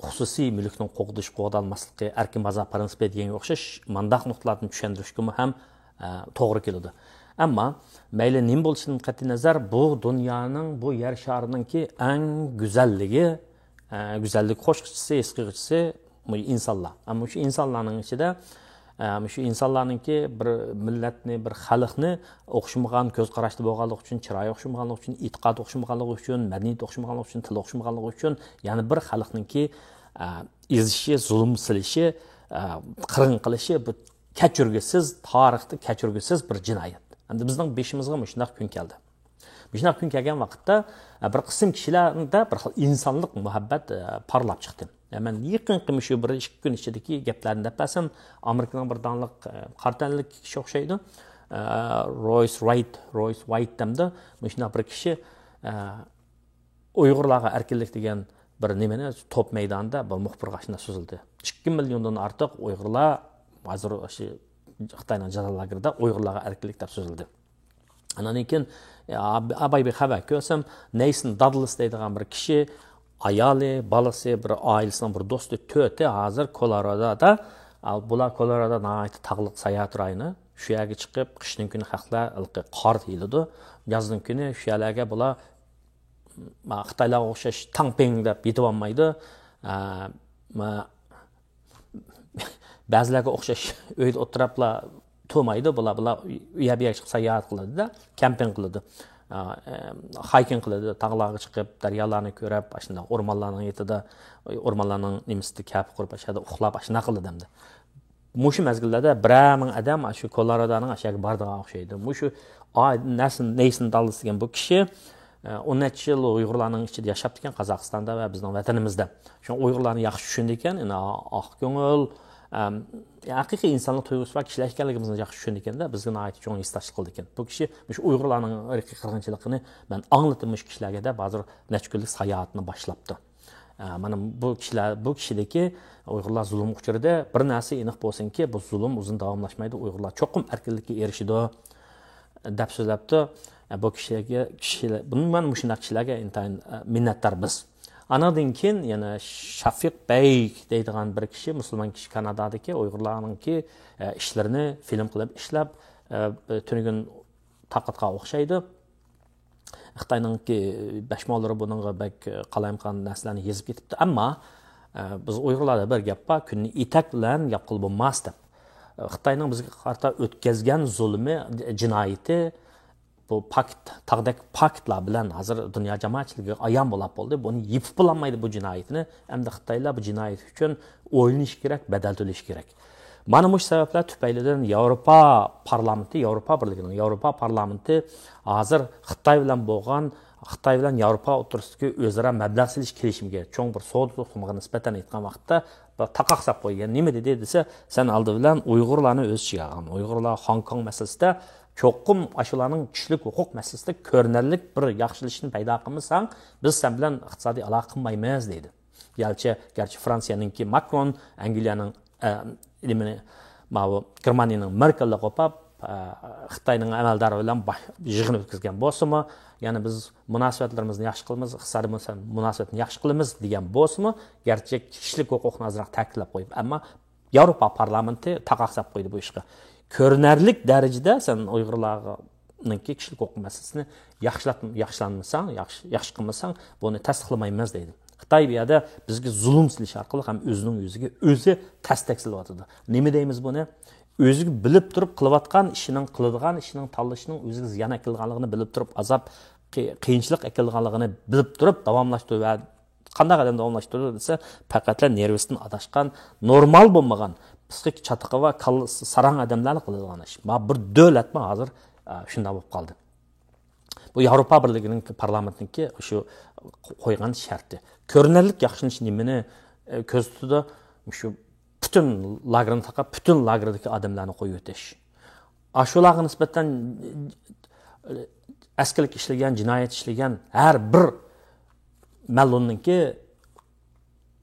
خۇسۇسىي مۈلۈكنىڭ قوغدىلىش، قوغدالماسلىقى، ئەركىن بازار پىرىنسىپى دېگەنگە ئوخشاش مانداق نۇقتىلاردىن چۈشەندۈرۈشكىمۇ ھەم، ئە، توغرا كېلىدۇ. ئەمما مەيلى نېمە بولۇشىدىن قەتئىينەزەر، بۇ دۇنيانىڭ، بۇ يەر شارىنىڭكى ئەڭ گۈزەللىكى، ئە، گۈزەللىك قوشقۇچىسى، ھېس قىلغۇچىسى مۇشۇ ئىنسانلار. ئەمما مۇشۇ ئىنسانلارنىڭ ئىچىدە، ئە، مۇشۇ ئىنسانلارنىڭكى بىر مىللەتنى، بىر خەلقنى ئوخشىمىغان كۆز قاراشتا بولغانلىقى ئۈچۈن، چىرايى ئوخشىمىغانلىقى ئۈچۈن، ئېتىقادى ئوخشىمىغانلىقى ئۈچۈن، مەدەنىيىتى ئوخشىمىغانلىقى ئۈچۈن، تىلى ئوخشىمىغانلىقى ئۈچۈن يەنە بىر خەلقنىڭكى، ئە، ئېزىشى، زۇلۇم سېلىشى، ئە، قىرغىن قىلىشى، بۇ كەچۈرگۈسىز، تارىختا كەچۈرگۈسىز بىر جىنايەت. ئەمدى بىزنىڭ بېشىمىزغا مۇشۇنداق كۈن كەلدى. مۇشۇنداق كۈن كەلگەن ۋاقىتتا، ئە، بىر قىسىم كىشىلەردە بىر خىل ئىنسانلىق مۇھەببەت، ئە، پارلاپ چىقتى. ئە، مەن يېقىنقى مۇشۇ بىر ئىككى كۈن ئىچىدىكى گەپلەرنى دەپ بەرسەم، ئامېرىكىنىڭ بىر داڭلىق، ئە، قارا تەنلىك كىشى ئوخشايدۇ. ئە، رويس رايت، رويس ۋايت دەمدۇ. مۇشۇنداق بىر كىشى، ئە، ئۇيغۇرلارغا ئەركىنلىك دېگەن بىر نېمىنى توپ مەيدانىدا بىر مۇخبىرغا ئاشۇنداق سۆزلىدى. ئىككى مىليوندىن ئارتۇق ئۇيغۇرلار ھازىر شۇ خىتاينىڭ جازا لاگېرىدا ئۇيغۇرلارغا ئەركىنلىك دەپ سۆزلىدى. ئاندىن كېيىن، ئە، ئاباي بىر خەۋەر كۆرسەم، نېيسون دادلېس دەيدىغان بىر كىشى، ئايالى، بالىسى، بىر ئائىلىسىنىڭ بىر دوستى، تۆتى ھازىر كولورادودا. ئا، بۇلار كولورادو ناھايىتى تاغلىق ساياھەت رايونى. شۇ يەرگە چىقىپ، قىشنىڭ كۈنى خەقلەر ھېلىقى قاردا يېلىدۇ. يازنىڭ كۈنى شۇ يەرلەرگە بۇلار، ما، خىتايلارغا ئوخشاش تاڭپىڭ دەپ يېتىۋالمايدۇ. ئە، ما، بەزىلەرگە ئوخشاش ئۆيدە ئولتۇراپلا تۇرمايدۇ. بۇلار، بۇلار ئۇ يەر بۇ يەرگە چىقىپ ساياھەت قىلىدۇ-دە، كەمپىڭ قىلىدۇ. ئا، ئە، ھايكىنگ قىلىدۇ، تاغلارغا چىقىپ، دەريالارنى كۆرۈپ، ئاشۇنداق ئورمانلارنىڭ يېتىدا، ئورمانلارنىڭ نېمىسىدە كەپە قۇرۇپ، ئاشۇ يەردە ئۇخلاپ، ئاشۇنداق قىلىدۇ ئەمدى. مۇشۇ مەزگىللەردە بىرەر مىڭ ئادەم شۇ كولورادونىڭ ئاشۇ يەرگە بارىدىغان ئوخشايدۇ. مۇشۇ ئا-، نەسىن-، نېيسون دادلېس دېگەن بۇ كىشى، ئە، ئون نەچچە يىل ئۇيغۇرلارنىڭ ئىچىدە ياشاپتىكەن، قازاقىستاندا ۋە بىزنىڭ ۋەتىنىمىزدە. شۇڭا ئۇيغۇرلارنى ياخشى چۈشىنىدىكەن. يەنە ئاق كۆڭۈل، ئەم، ھەقىقىي ئىنسانلىق تۇيغۇسى بار كىشىلەر ئىكەنلىكىمىزنى ياخشى چۈشىنىدىكەن-دە، بىزگە ناھايىتى چوڭ ھېسداشلىق قىلىدىكەن. بۇ كىشى مۇشۇ ئۇيغۇرلارنىڭ ئىرقىي قىرغىنچىلىقىنى مەن ئاڭلىتىمەن مۇشۇ كىشىلەرگە دەپ، ھازىر نەچچە كۈنلۈك ساياھەتنى باشلاپتۇ. ئە، مانا بۇ كىشىلەر، بۇ كىشىدىكى ئۇيغۇرلار زۇلۇمغا ئۇچرىدى. بىر نەرسە ئېنىق بولسۇنكى، بۇ زۇلۇم ئۇزۇن داۋاملاشمايدۇ. ئۇيغۇرلار چوقۇم ئەركىنلىككە ئېرىشىدۇ، دەپ سۆزلەپتۇ. ئە، بۇ كىشىلەرگە، كىشىلەر، بۇنى مەن مۇشۇنداق كىشىلەرگە ئىنتايىن، ئە، مىننەتدار بىز. ئانىڭدىن كېيىن يەنە شافىق بەگ دەيدىغان بىر كىشى، مۇسۇلمان كىشى، كانادادىكى ئۇيغۇرلارنىڭكى، ئە، ئىشلىرىنى فىلىم قىلىپ ئىشلەپ، ئە، تۈنۈگۈن تارقاتقان ئوخشايدۇ. خىتاينىڭكى بەشمالىرى بۇنىڭغا بەك قالايمىقان نەرسىلەرنى يېزىپ كېتىپتۇ. ئەمما، ئە، بىز ئۇيغۇرلاردا بىر گەپ بار، «كۈننى ئېتەك بىلەن ياپقىلى بولماس» دەپ. خىتاينىڭ بىزگە قارىتا ئۆتكەزگەن زۇلمى، جىنايىتى، بۇ پاكىت، تاغدەك پاكىتلار بىلەن ھازىر دۇنيا جامائەتچىلىكىگە ئايان بولاپ بولدى. بۇنى يېپىپ بولالمايدۇ بۇ جىنايىتىنى. ئەمدى خىتايلار بۇ جىنايەت ئۈچۈن ئويلىنىشى كېرەك، بەدەل تۆلىشى كېرەك. مانا مۇشۇ سەۋەبلەر تۈپەيلىدىن ياۋروپا پارلامېنتى، ياۋروپا بىرلىكىنىڭ ياۋروپا پارلامېنتى ھازىر خىتاي بىلەن بولغان، خىتاي بىلەن ياۋروپا ئوتتۇرىسىدىكى ئۆزئارا مەبلەغ سېلىش كېلىشىمىگە، چوڭ بىر سودا توختىمىغا نىسبەتەن ئېيتقان ۋاقىتتا، بىر تاقاق ساپ قويغان. نېمە دېدى دېسە، سەن ئالدى بىلەن ئۇيغۇرلارنى ئۆز ئىچىگە ئالغان، ئۇيغۇرلار خوڭكوڭ مەسىلىسىدە چوقۇم ئاشۇلارنىڭ كىشىلىك ھوقۇق مەسىلىسىدە كۆرۈنەرلىك بىر ياخشىلىشىشنى پەيدا قىلمىساڭ، بىز سەن بىلەن ئىقتىسادىي ئالاقە قىلمايمىز، دېدى. گەرچە، گەرچە فرانسىيەنىڭكى ماكرون، ئەنگلىيەنىڭ، ئە، نېمىنى، ماۋۇ گېرمانىيەنىڭ مېركېلنى قوپاپ، ئە، خىتاينىڭ ئەمەلدارى بىلەن باش-، يىغىن ئۆتكۈزگەن بولسىمۇ، يەنى بىز مۇناسىۋەتلىرىمىزنى ياخشى قىلىمىز، ئىقتىسادىي مۇناسىۋەت-، مۇناسىۋەتنى ياخشى قىلىمىز دېگەن بولسىمۇ، گەرچە كىشىلىك ھوقۇقنى ئازراق تەكىتلەپ قويۇپ، ئەمما ياۋروپا پارلامېنتى تاقاق ساپ قويدى بۇ ئىشقا. كۆرۈنەرلىك دەرىجىدە سەن ئۇيغۇرلارنىڭكى كىشىلىك ھوقۇق مەسىلىسىنى ياخشىلات-، ياخشىلانمىساڭ، ياخشى، ياخشى قىلمىساڭ، بۇنى تەستىقلىمايمىز دەيدۇ. خىتاي بۇ يەردە بىزگە زۇلۇم سېلىش ئارقىلىق ھەم ئۆزىنىڭ يۈزىگە ئۆزى تەستەك سېلىۋاتىدۇ. نېمە دەيمىز بۇنى؟ ئۆزىگە بىلىپ تۇرۇپ قىلىۋاتقان ئىشىنىڭ، قىلىدىغان ئىشىنىڭ، تاللىشىنىڭ ئۆزىگە زىيان ئەكېلىدىغانلىقىنى بىلىپ تۇرۇپ، ئازاب، قى-، قىيىنچىلىق ئەكېلىدىغانلىقىنى بىلىپ تۇرۇپ داۋاملاشتۇرۇۋە-، قانداق ئادەم داۋاملاشتۇرىدۇ دېسە، پەقەتلا نېرۋىسىدىن ئاداشقان، نورمال بولمىغان، پسىخىك چاتىقى بار، كاللىسى ساراڭ ئادەملەرلا قىلىدىغان ئىش. ما بىر دۆلەتمۇ ھازىر، ئە، شۇنداق بولۇپ قالدى. بۇ ياۋروپا بىرلىكىنىڭ پارلامېنتىنىڭكى شۇ قويغان شەرتى. كۆرۈنەرلىك ياخشىلىنىش نېمىنى، ئە، كۆزىتىدۇ؟ شۇ پۈتۈن لاگېرنى تاقاپ، پۈتۈن لاگېردىكى ئادەملەرنى قويۇۋېتىش. ئاشۇلارغا نىسبەتەن ئەسكىلىك ئىشلىگەن، جىنايەت ئىشلىگەن ھەر بىر مەلۇننىڭكى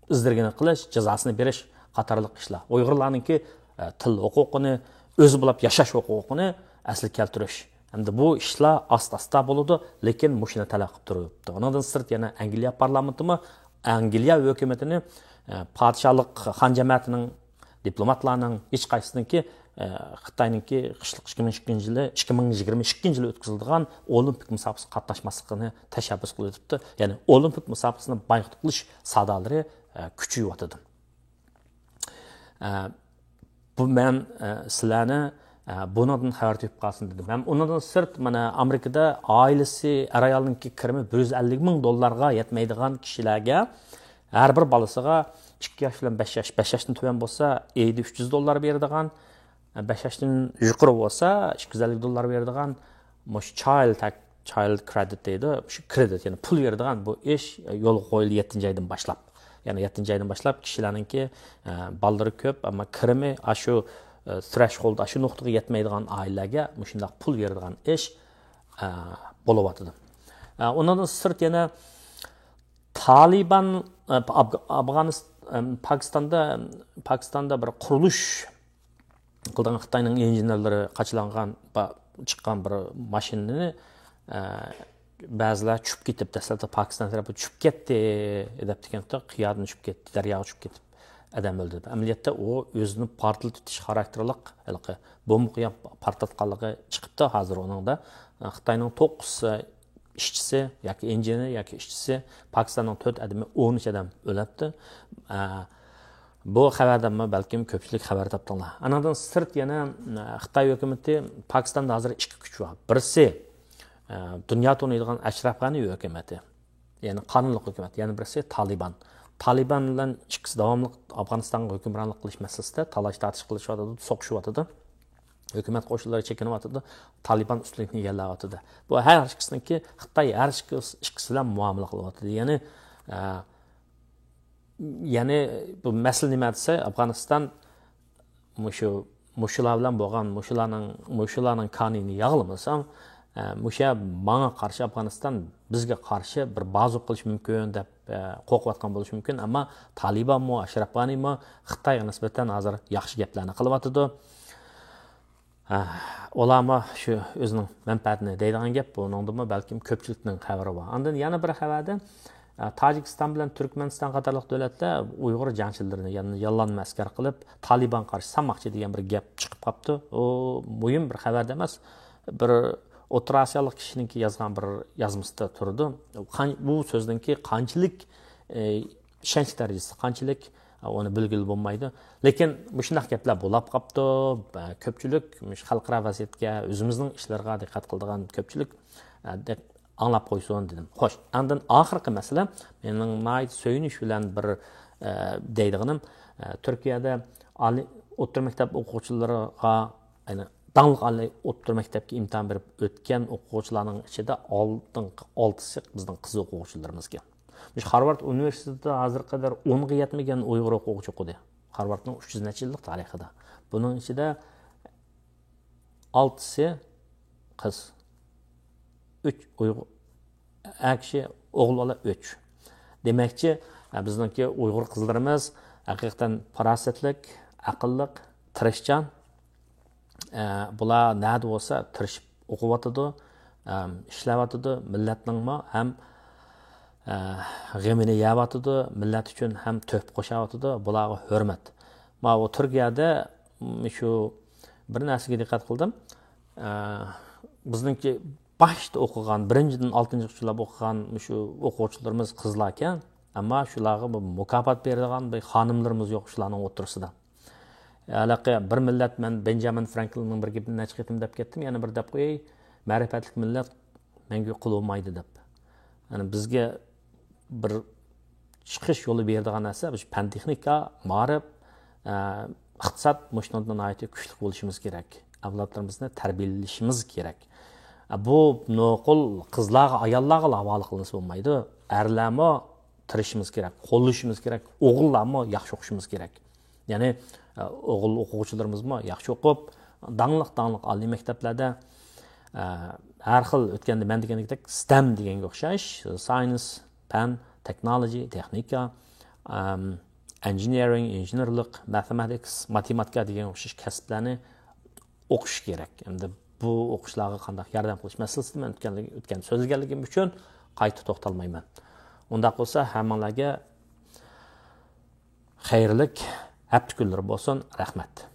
ئىز دېرىكىنى قىلىش، جازاسىنى بېرىش قاتارلىق ئىشلار. ئۇيغۇرلارنىڭكى، ئە، تىل ھوقۇقىنى، ئۆزى بولاپ ياشاش ھوقۇقىنى ئەسلىگە كەلتۈرۈش. ئەمدى بۇ ئىشلار ئاستا-ئاستا بولىدۇ، لېكىن مۇشۇنى تەلەپ قىلىپ تۇرۇپتۇ. ئۇنىڭدىن سىرت يەنە ئەنگلىيە پارلامېنتىمۇ، ئەنگلىيە ھۆكۈمىتىنى، ئە، پادىشاھلىق خان جەمەتىنىڭ، دىپلوماتلارنىڭ ھېچقايسىسىنىڭكى، ئە، خىتاينىڭكى قىشلىق ئىككى مىڭ ئىككىنچى يىلى، ئىككى مىڭ يىگىرمە ئىككىنچى يىلى ئۆتكۈزۈلىدىغان ئولىمپىك مۇسابىقىسىگە قاتناشماسلىقىنى تەشەببۇس قىلىۋېتىپتۇ. يەنى ئولىمپىك مۇسابىقىسىنى بايقۇت قىلىش سادالىرى، ئە، كۈچىيىۋاتىدۇ. ئە، بۇ مەن، ئە، سىلەرنى، ئە، بۇنىڭدىن خەۋەر تېپىپ قالسۇن دېدىم. ھەم ئۇنىڭدىن سىرت، مانا، ئامېرىكىدا ئائىلىسى، ئەر-ئايالنىڭكى كىرىمى بىر يۈز ئەللىك مىڭ دوللارغا يەتمەيدىغان كىشىلەرگە ھەر بىر بالىسىغا ئىككى ياش بىلەن بەش ياش، بەش ياشتىن تۆۋەن بولسا، ئېيىدا ئۈچ يۈز دوللار بېرىدىغان، بەش ياشتىن يۇقىرى بولسا، ئىككى يۈز ئەللىك دوللار بېرىدىغان، مۇشۇ چايلد تاك-، چايلد كرېدىت دەيدۇ، شۇ كرېدىت، يەنى پۇل بېرىدىغان بۇ ئىش يولغا قويۇلدى يەتتىنچى ئايدىن باشلاپ. يەنى يەتتىنچى ئايدىن باشلاپ كىشىلەرنىڭكى، ئە، بالىلىرى كۆپ، ئەمما كىرىمى ئاشۇ، ئە، ثرېشخولد، ئاشۇ نۇقتىغا يەتمەيدىغان ئائىلىلەرگە مۇشۇنداق پۇل بېرىدىغان ئىش، ئە، بولۇۋاتىدۇ. ئە، ئۇنىڭدىن سىرت يەنە تالىبان، ئە، ئافغ-، ئافغانىس-، ئە، پاكىستاندا، پاكىستاندا بىر قۇرۇلۇش قىلىدىغان خىتاينىڭ ئىنژېنېرلىرى قاچىلانغان، با-، چىققان بىر ماشىنىنى، ئە، بەزىلەر چۈشۈپ كېتىپ، دەسلەپتە پاكىستان تەرەپى چۈشۈپ كەتتى دەپتىكەن، قىيادىن چۈشۈپ كەتتى، دەرياغا چۈشۈپ كېتىپ، ئادەم ئۆلدۈرۈپ. ئەمەلىيەتتە ئۇ ئۆزىنى پارتلىتىش خاراكتېرلىق ھېلىقى بومبا قويۇپ پارتلاتقانلىقى چىقىپتۇ ھازىر ئۇنىڭدا. خىتاينىڭ توققۇز ئىشچىسى ياكى ئىنژېنېر ياكى ئىشچىسى، پاكىستاننىڭ تۆت ئادىمى، ئون ئۈچ ئادەم ئۆلۈپتۇ. ئە، بۇ خەۋەردىنمۇ بەلكىم كۆپچىلىك خەۋەر تاپتىڭلار. ئانىڭدىن سىرت يەنە، ئە، خىتاي ھۆكۈمىتى، پاكىستاندا ھازىر ئىككى كۈچ بار. بىرسى، ئە، دۇنيا تونۇيدىغان ئەشرەف غەنى ھۆكۈمىتى. يەنى قانۇنلۇق ھۆكۈمەت. يەنە بىرسى تالىبان. تالىبان بىلەن ئىككىسى داۋاملىق ئافغانىستانغا ھۆكۈمرانلىق قىلىش مەسىلىسىدە تالاش-تارتىش قىلىشىۋاتىدۇ، سوقۇشۇۋاتىدۇ. ھۆكۈمەت قوشۇنلىرى چېكىنىۋاتىدۇ، تالىبان ئۈستۈنلۈكنى ئىگىلەۋاتىدۇ. بۇ ھەر ئىككىسىنىڭكى خىتاي ھەر ئىككىسى، ئىككىسى بىلەن مۇئامىلە قىلىۋاتىدۇ. يەنى، ئە، يەنى بۇ مەسىلە نېمە دېسە، ئافغانىستان مۇشۇ، مۇشۇلار بىلەن بولغان، مۇشۇلارنىڭ، مۇشۇلارنىڭ كانىيىنى ياغلىمىساڭ، ئە، مۇشۇ ماڭا قارشى ئافغانىستان بىزگە قارشى بىر بازۇ قىلىشى مۇمكىن دەپ، ئە، قورقۇۋاتقان بولۇشى مۇمكىن. ئەمما تالىبانمۇ، ئەشرەف غانىمۇ خىتايغا نىسبەتەن ھازىر ياخشى گەپلەرنى قىلىۋاتىدۇ. ئە، ئۇلارمۇ شۇ ئۆزىنىڭ مەنپەئەتىنى دەيدىغان گەپ، بۇنىڭدىمۇ بەلكىم كۆپچىلىكنىڭ خەۋىرى بار. ئاندىن يەنە بىر خەۋەردە، ئە، تاجىكىستان بىلەن تۈركمەنىستان قاتارلىق دۆلەتلەر ئۇيغۇر جەڭچىلىرىنى، يەنى ياللانما ئەسكەر قىلىپ، تالىبانغا قارشى سالماقچى دېگەن بىر گەپ چىقىپ قاپتۇ. ئۇ مۇھىم بىر خەۋەر ئەمەس، بىر ئوتتۇرا ئاسىيالىق كىشىنىڭكى يازغان بىر يازمىسىدا تۇرىدۇ. قان-، بۇ سۆزنىڭكى قانچىلىك، ئە، ئىشەنچ دەرىجىسى قانچىلىك، ئۇنى بىلگىلى بولمايدۇ. لېكىن مۇشۇنداق گەپلەر بولاپ قاپتۇ. كۆپچىلىك مۇشۇ خەلقئارا ۋەزىيەتكە، ئۆزىمىزنىڭ ئىشلىرىغا دىققەت قىلىدىغان كۆپچىلىك، ئە، دىق-، ئاڭلاپ قويسۇن دېدىم. خوش، ئاندىن ئاخىرقى مەسىلە، مېنىڭ ناھايىتى سۆيۈنۈش بىلەن بىر، ئە، دەيدىغىنىم، ئە، تۈركىيەدە ئالىي، ئوتتۇرا مەكتەپ ئوقۇغۇچىلىرىغا، يەنى داڭلىق ئالىي ئوتتۇرا مەكتەپكە ئىمتىھان بېرىپ ئۆتكەن ئوقۇغۇچىلارنىڭ ئىچىدە ئالدىنقى ئالتىسى بىزنىڭ قىز ئوقۇغۇچىلىرىمىزكەن. مۇشۇ خارۋارد ئۇنىۋېرسىتېتىدا ھازىرغا قەدەر ئونغا يەتمىگەن ئۇيغۇر ئوقۇغۇچى ئوقۇدى. خارۋاردنىڭ ئۈچ يۈز نەچچە يىللىق تارىخىدا. بۇنىڭ ئىچىدە ئالتىسى قىز، ئۈچ ئۇيغۇر، ئەر كىشى، ئوغۇل بالا ئۈچ. دېمەكچى، بىزنىڭكى ئۇيغۇر قىزلىرىمىز ھەقىقەتەن پاراسەتلىك، ئەقىللىق، تىرىشچان. ئە، بۇلار نەدە بولسا تىرىشىپ ئوقۇۋاتىدۇ، ئەم، ئىشلەۋاتىدۇ. مىللەتنىڭمۇ ھەم، ئە، غېمىنى يەۋاتىدۇ، مىللەت ئۈچۈن ھەم تۆھپە قوشاۋاتىدۇ. بۇلارغا ھۆرمەت. ماۋۇ تۈركىيەدە، م، شۇ بىر نەرسىگە دىققەت قىلدىم. ئە، بىزنىڭكى باشتا ئوقۇغان، بىرىنچىدىن ئالتىنچىغىچە ئوقۇغان مۇشۇ ئوقۇغۇچىلىرىمىز قىزلاركەن، ئەمما شۇلارغا بىر مۇكاپات بېرىدىغان بىر خانىملىرىمىز يوق شۇلارنىڭ ئوتتۇرىسىدا. ھېلىقى بىر مىللەت، مەن بېنجامىن فرانكلىننىڭ بىر گېپىنى نەچچە قېتىم دەپ كەتتىم، يەنە بىر دەپ قوياي، مەرىپەتلىك مىللەت مەڭگۈ قۇل بولمايدۇ دەپ. يەنى بىزگە بىر چىقىش يولى بېرىدىغان نەرسە، بىز پەن تېخنىكا، مائارىپ، ئە، ئىقتىساد، مۇشۇنىڭدا ناھايىتى كۈچلۈك بولۇشىمىز كېرەك. ئەۋلادلىرىمىزنى تەربىيەلىشىمىز كېرەك. ئە، بۇ نوقۇل قىزلارغا، ئاياللارغىلا ھاۋالە قىلىنسا بولمايدۇ. ئەرلەرمۇ تىرىشىشىمىز كېرەك، قوللىشىمىز كېرەك، ئوغۇللارمۇ ياخشى ئوقۇشىمىز كېرەك. يەنى، ئە، ئوغۇل ئوقۇغۇچىلىرىمىزمۇ ياخشى ئوقۇپ، داڭلىق، داڭلىق ئالىي مەكتەپلەردە، ئە، ھەر خىل ئۆتكەندە مەن دېگەندەك ستەم دېگەنگە ئوخشاش، ساينس، پەن، تېخنولوگىيە، تېخنىكا، ئەم، ئىنژېنېرىنگ، ئىنژېنېرلىق، ماتېماتىكس، ماتېماتىكا دېگەنگە ئوخشاش كەسىپلەرنى ئوقۇش كېرەك. ئەمدى بۇ ئوقۇشلارغا قانداق ياردەم قىلىش مەسىلىسىدە مەن ئۆتكەنلىك-، ئۆتكەندە سۆزلىگەنلىكىم ئۈچۈن قايتا توختالمايمەن. ئۇنداق بولسا ھەممىڭلارگە خەيرلىك ھەپتە كۈنلىرى بولسۇن. رەھمەت.